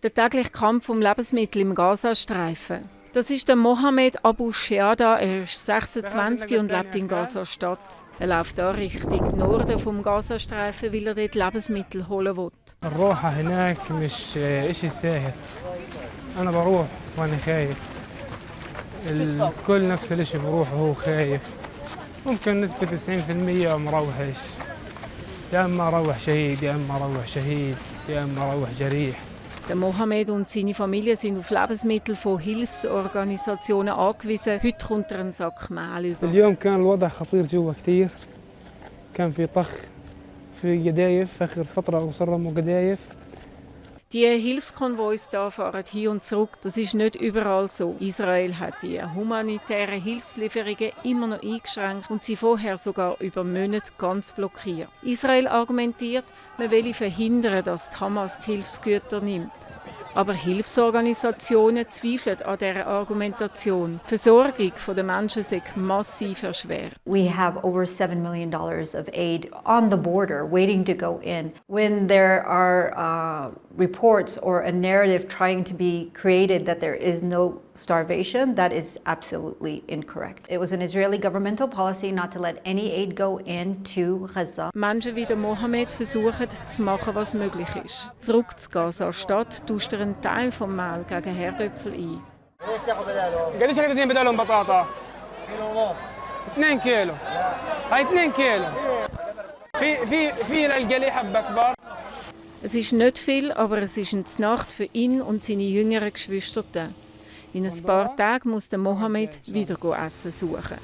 Der tägliche Kampf um Lebensmittel im Gazastreifen. Das ist der Mohamed Abu Sheada. Er ist 26 und lebt in Gaza-Stadt. Er läuft da Richtung Norden vom Gazastreifen, weil er dort Lebensmittel holen will. الروحة هناك مش إشي سهل. أنا بروح وأنا خايف. الكل نفس الإشي بروح وهو خايف. ممكن نسبة 90% مروحش. يا إما أروح شهيد يا إما أروح شهيد يا إما أروح جريح. Der Mohamed und seine Familie sind auf Lebensmittel von Hilfsorganisationen angewiesen. Heute kommt er einen Sack Mehl über. اليوم كان الوضع خطير جوا كتير. كان في طخ في قدايف آخر فترة وصرموا قدايف. Die Hilfskonvois da fahren hin und zurück. Das ist nicht überall so. Israel hat die humanitären Hilfslieferungen immer noch eingeschränkt und sie vorher sogar über Monate ganz blockiert. Israel argumentiert, man wolle verhindern, dass die Hamas die Hilfsgüter nimmt. Aber Hilfsorganisationen zweifeln an dieser Argumentation. Die Versorgung der Menschen ist massiv erschwert. We have over $7 million of aid on the border waiting to go in. When there are reports or a narrative trying to be created that there is no starvation, that is absolutely incorrect. It was an Israeli governmental policy not to let any aid go into Gaza. Menschen wie der Mohamed versuchen zu machen, was möglich ist. Zurück zu Gaza-Stadt tauscht er einen Teil vom Mehl gegen Herdöpfel ein. قديش هتدين بدالهم بطاطا؟ 2 كيلو. هاي 2 كيلو. في للقلي حبة كبار. Es ist nicht viel, aber es ist eine Nacht für ihn und seine jüngeren Geschwister. In ein paar Tagen muss der Mohamed wieder Essen suchen.